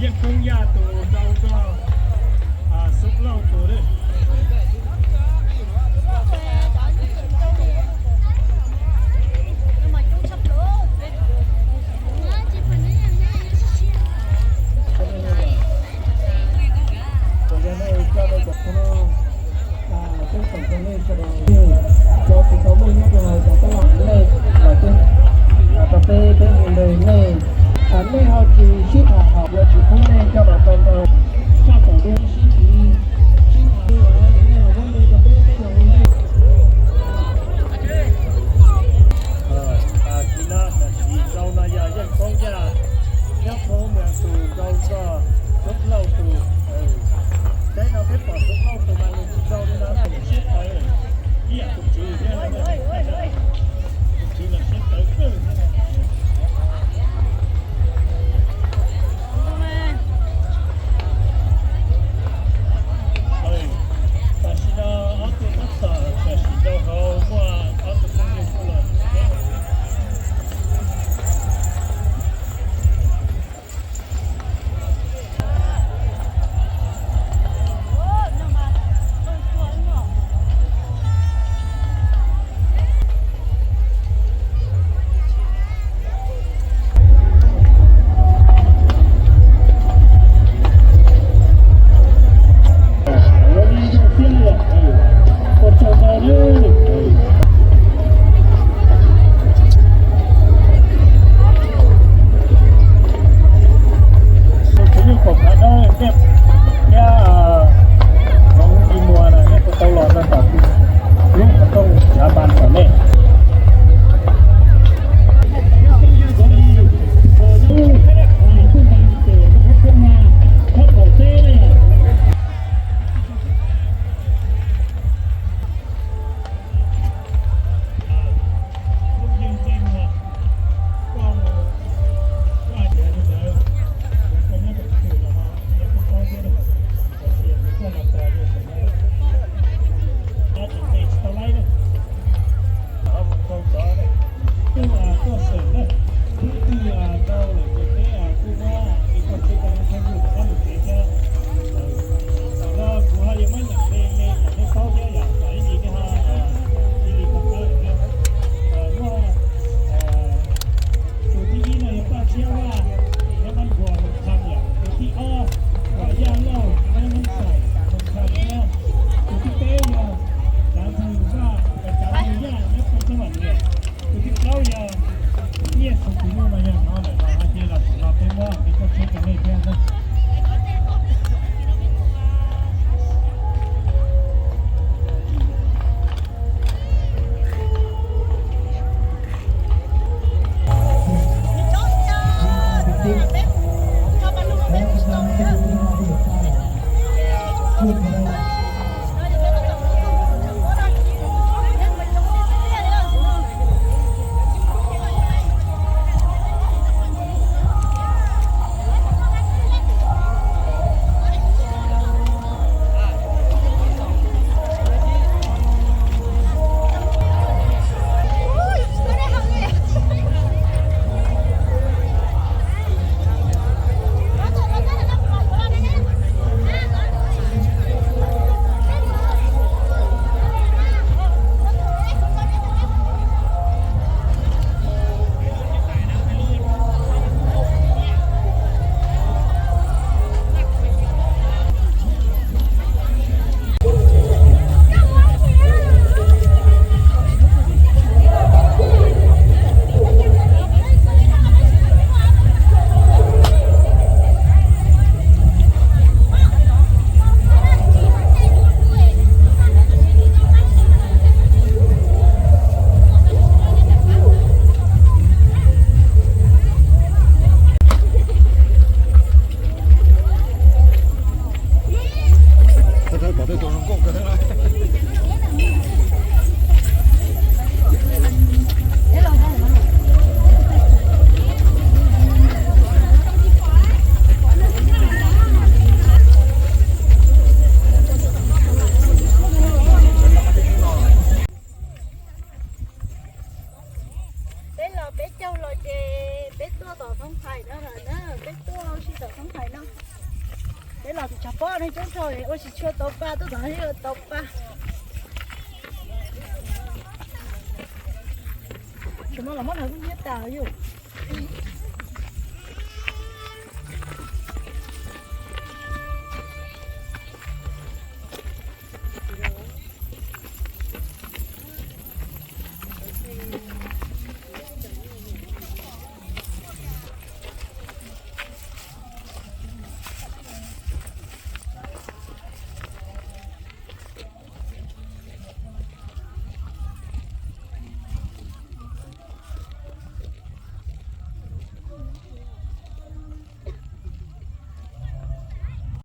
Yeej Koob Yaj tus nrau rau Xub Lauj tus. Cov tsis tau muaj nyob rau hauv cov taj laj nej los teb, rau peb peb hu nrog nej, nej ho tsis sib tham hom los tsis pub nej coj los tau nrog sab tawm dua sib tiv sib tham, nej los muab npe rau peb peb los hu nej. Tam sim no tam sim nrau no yog Yeej Koob Yaj, nyob Phoob Mees tus nrau rau Xub Lauj tus. Teb no peb pom Xub Lauj tus mas nws tsis nrau li no tus siab tawv, ib yam tus tswv thiab, tus tswv los siab tawv kawg. Tam sim no ob tug tab tom tam sim nrau hauv muaj ob tug phooj ywg tuaj los. Tus tswv yeej pom khav dawb thiab, hmoov tsis muag na, nej puas tau los rau tom lub qhov rooj tshav npas tom nej? Tuaj seem na, hnub twg tau lawm ces peb kuj muab ib qho tsheb rau nej thiab, kuv rov qab mus tsev thiab. Tam no kuv ho yuav muab nyeem me me kom nej paub thiab yom, kom ib ntsis nej ho cia li to taub lawm thiab. Muaj tus thib ib no yog Paj Tshiab Vaj, nyob Mab Nkuas Moos Kham yom. Tus thib ob Vam Yaj Lauj, nyob Mab Xais Moos Kham thiab. Tus thib peb yog Tsav Ntxwg Vaj, Tsav Ntxwg Yaj, nyob Paj Tshiab Vam Niam. Tus thib plaub yog Nyiaj Xus Tus Nyuj no yog no lawm no, ces los saum no peb muab ib qho tsheb rau nej thiab na. Peb los peb caug los ces Peb tuaj tom Thoob Hais no lawm na, peb tuaj ua si tom Thoob Hais no. Peb los tim tshav pob no coob dhau, ua tsis tshua tau pa, tuaj tom no thiaj tau pa. Tam no los muab lawv kuj nyiab tas yus.